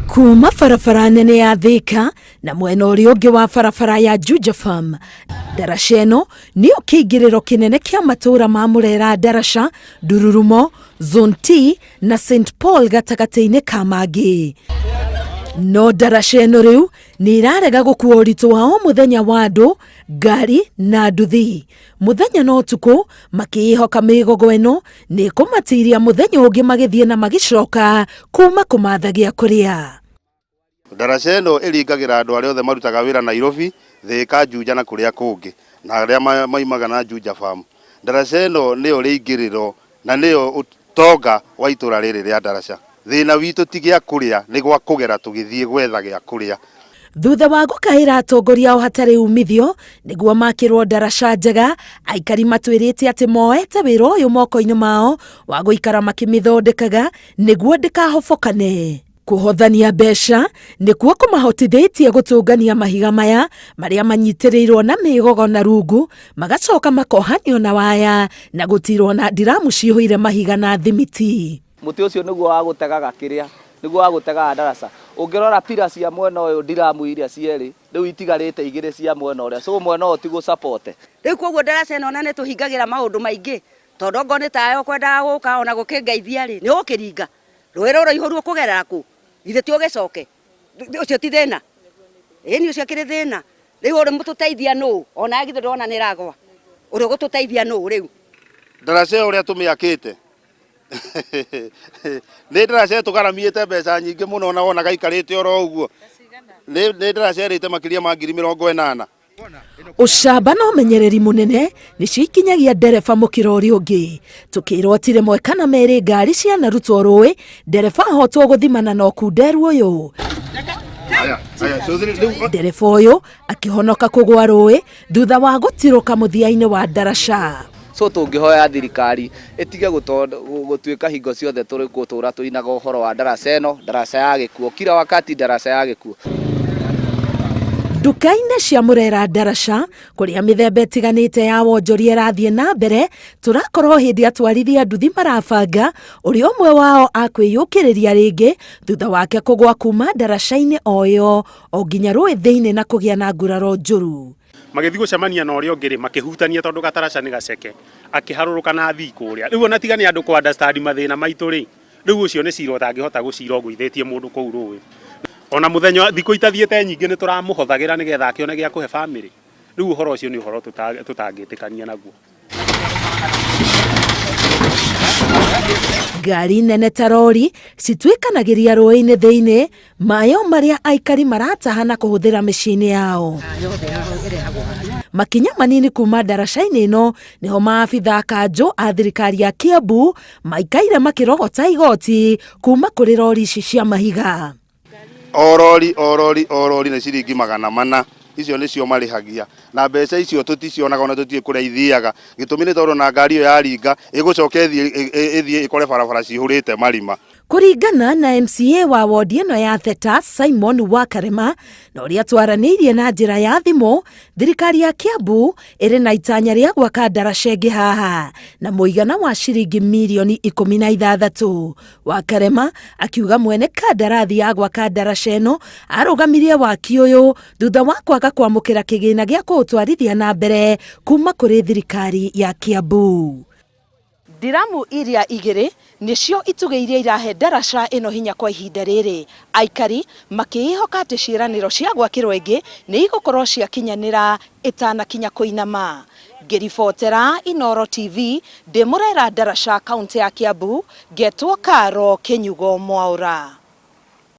Kuma barabara nene ya Thika na mwena ũrĩa ũngĩ wa barabara ya Juja Farm, ndaraca ĩno nĩyo kĩingĩrĩro kĩnene kĩa matũũra ma Mũrera Ndaraca, Ndururumo, Zone T na St Paul gatagatĩ-inĩ ka mangĩ. No ndaraca ĩno rĩu nĩ ĩrarega gũkua ũritũ wa o mũthenya wa andũ, ngari na nduthi. Mũthenya na ũtukũ makĩĩhoka mĩgogo ĩno nĩ ĩkũmatiria mũthenya ũngĩ magĩthiĩ na magĩcoka kuma kũmatha gĩa kũrĩa. Ndaraca ĩno ĩringagĩra andũ arĩa othe marutaga wĩra Nairobi, Thĩka, Juja na kũrĩa kũngĩ, na arĩa maumaga na Juja Farm. Ndaraca ĩno nĩyo rĩingĩrĩro na nĩyo ũtonga wa itũra rĩrĩ rĩa Ndaraca. Thĩna witũ ti gĩa kũrĩa, nĩ gwa kũgera tũgĩthiĩ gwetha gĩa kũrĩa. Thutha wa gũkaĩra atongoria ao hatarĩ umithio nĩguo makĩrwo ndaraca njega, aikari matwĩrĩte atĩ moete wĩra ũyũ moko-inĩ mao wa gũikara makĩmĩthondekaga nĩguo ndĩkahobokane. Kũhothania mbeca nĩkuo kũmahotithĩtie gũtũngania mahiga maya marĩa manyitĩrĩirwo na mĩgogo na rungu magacoka makohanio na waya na gũtirwo na ndiramu cihũire mahiga na thimiti. Mũtĩ ũcio nĩguo wa gũtegaga kĩrĩa, nĩguo wa gũtegaga ndaraca. Ũngĩrora pillar cia mwena ũyũ ndiramu iria cierĩ, rĩu itigarĩte igĩrĩ cia mwena ũrĩa, so mwena ũyũ ti gũ support. Rĩu kwoguo ndaraca ĩno ona nĩ ĩtũhingagĩra maũndũ maingĩ, tondũ ongorwo nĩ tawe ũkwendaga gũka ona gũkĩngeithia rĩ, nĩ ũgũkĩringa Rũĩ rũraihũru ũkũgerera kũ? Githĩ ti ũgĩcoke? Ũcio ti thĩna? Ĩni ũcio akĩrĩ thĩna. Rĩu ũrĩ mũtũteithia nũ? Onawe githĩ ndũrona nĩ ĩragwa? Ũrĩa ũgũtũteithia nũ rĩu? Ndaraca ĩyo ũrĩa tũmĩakĩte nĩ ndaraca tũgaramiĩte mbeca nyingĩ mũno na wonaga ikarĩte oro ũguo. Nĩ ndaraca ĩrĩte makĩria ma 80,000. Ũcamba na ũmenyereri mũnene nĩcio ikinyagia ndereba mũkĩra ũrĩa ũngĩ. Tũkĩrwo ti rĩmwe kana merĩ ngari cianarutwo rũĩ, ndereba ahotwo gũthimana na ũkunderu ũyũ. Ndereba ũyũ akĩhonoka kũgwa rũĩ thutha wa gũtirũka mũthia-inĩ wa ndaraca. So tũngĩhoya thirikari ĩtige gũtuĩka hingo ciothe tũrĩ gũtũra tũinaga ũhoro wa ndaraca ĩno, ndaraca ya gĩkuũ, kila wakati ndaraca ya gĩkuũ. Nduka-inĩ cia Murera Ndaraca kũrĩa mĩthemba ĩtiganĩte ya wonjoria ĩrathiĩ na mbere, tũrakorwo hĩndĩ atwarithia nduthi marabanga ũrĩa ũmwe wao akwĩyũkĩrĩria rĩngĩ thutha wake kũgwa kuma ndaraca-inĩ o ĩyo o nginya rũĩ thĩinĩ na kũgĩa na nguraro njũru. Magĩthiĩ gũcemania na ũrĩa ũngĩ rĩ, makĩhutania tondũ gataraca nĩ gaceke, akĩharũrũka na athii kũrĩa. Rĩu ona tiga nĩ andũ kũ understand mathĩna maitũ rĩ, rĩu ũcio nĩ cira ũtangĩhota gũcira ũgũithĩtie mũndũ kũu rũĩ. Ona mũthenya thikũ itathiĩte nyingĩ nĩ tũramũhothagĩra nĩgetha akĩone gĩa kũhe famĩlĩ. Rĩu ũhoro ũcio nĩ ũhoro tũtangĩtĩkania naguo. Ngari nene ta rori cituĩkanagĩria rũĩ-inĩ thĩinĩ, maĩ o marĩa aikari marataha na kũhũthĩra mĩciĩ-inĩ yao. Makinya manini kuma ndaraca-inĩ ĩno nĩho maabitha kanjũ a thirikari ya Kiambu maikaire makĩrogota igoti kuma kũrĩ rori ici cia mahiga. O rori o rori o rori nĩ ciringi 400, icio nĩcio marĩhagia, na mbeca icio tũticionaga ona tũtiũĩ kũrĩa ithiaga, gĩtũmi nĩ tondũ ona ngari ĩyo yaringa ĩgũcoka ĩthiĩ ĩkore barabara cihũrĩte marima. Kũringana na MCA wa wondi ĩno ya Theta Simon Wakarema na ũrĩa twaranĩirie na njĩra ya thimũ, thirikari ya Kiambu ĩrĩ na itanya rĩa gwaka ndaraca ĩngĩ haha na mũigana wa ciringi mirioni 16. Wakarema akiuga mwene kandarathi ya gwaka ndaraca ĩno arũgamirie waki ũyũ thutha wa kwaga kwamũkĩra kĩgĩna gĩa kũũtwarithia na mbere kuma kũrĩ thirikari ya Kiambu. Ndiramu iria igĩrĩ nĩcio itugĩ iria irahe ndaraca ĩno hinya kwa ihinda rĩrĩ, aikari makĩĩhoka atĩ ciĩranĩro cia gwakĩrwo ĩngĩ nĩ igũkorwo ciakinyanĩra ĩtanakinya kũinama. Ngĩribotera Inooro TV ndĩ Mũrera Ndaraca, kauntĩ ya Kiambu, ngetwo Karo Kĩnyugo Mwaũra.